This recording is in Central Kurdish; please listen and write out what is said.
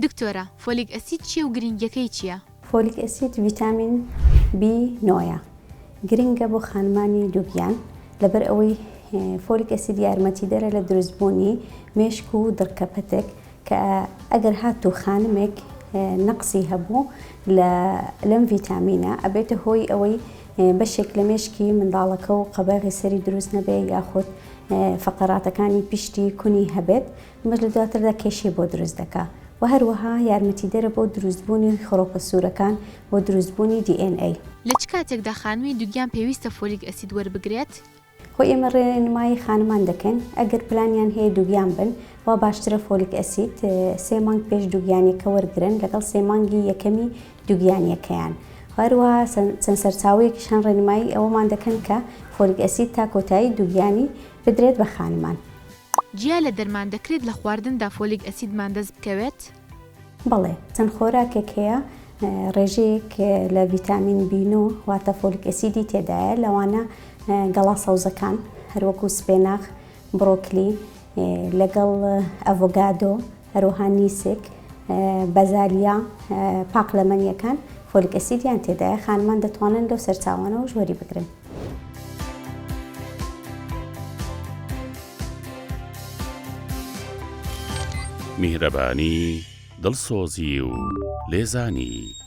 دکتۆرە، فۆلیک ئەسید چییە و گرنگییەکەی چییە؟ فۆلیک ئەسید ڤیتامین بی نۆیە، گرنگە بۆ خانمانی دووگیان، لەبەر ئەوەی فۆلیک ئەسید یارمەتیدەرە لە دروستبوونی مێشک و دڕکەپەتک، کە ئەگەر هاتوو خانمێک نەقسی هەبوو لە لەم ڤیتامینە ئەبێتە هۆی ئەوەی بەشێک لە مێشکی منداڵەکە و قەباغی سەری دروست نەبێ یاخود فەقەراتەکانی پشتی کونی هەبێت ئەمەش لە دواتردا کێشەی بۆ دروست دەکا و هەروەها یارمەتیدەرە بۆ دروستبوونی خڕۆکە سوورەکان بۆ دروستبوونی DNA. لە چ کاتێکدا خانمی دووگیان پێویستە فۆلیک ئەسید وەربگرێت؟ خۆ ئێمە ڕێنمایی خانمان دەکەین ئەگەر پلانیان هەیە دووگیان بن وا باشترە فۆلیک ئەسید سێ مانگ پێش دووگیانیەکە وەرگرن لەگەڵ سێ مانگی یەکەمی دووگیانیەکەیان هەروەها چەند سەرچاوەیەکیش هەن ڕێنمایی ئەوەمان دەکەن کە فۆلیک ئەسید تا کۆتایی دووگیانی بدرێت بە خانمان. جیا لە دەرمان دەکرێت لە خواردندا فۆلیک ئەسیدمان دەست بکەوێت؟ بەڵێ، چەند خۆراکێک هەیە ڕێژەیەک لە ڤیتامین بی نۆ واتە فۆلیک ئەسیدی تێدایە لەوانە گەڵا سەوزەکان هەروەکو سپێناخ، بڕۆکلی، لەگەڵ ئەڤۆگادۆ، هەروەها نیسک، بەزالیا، پاقلەمەنییەکان فۆلیک ئەسیدیان تێدایە، خانمان دەتوانن لەو سەرچاوانەوەش وەریبگرن. میهرەبانی، دڵسۆزی و لێزانی.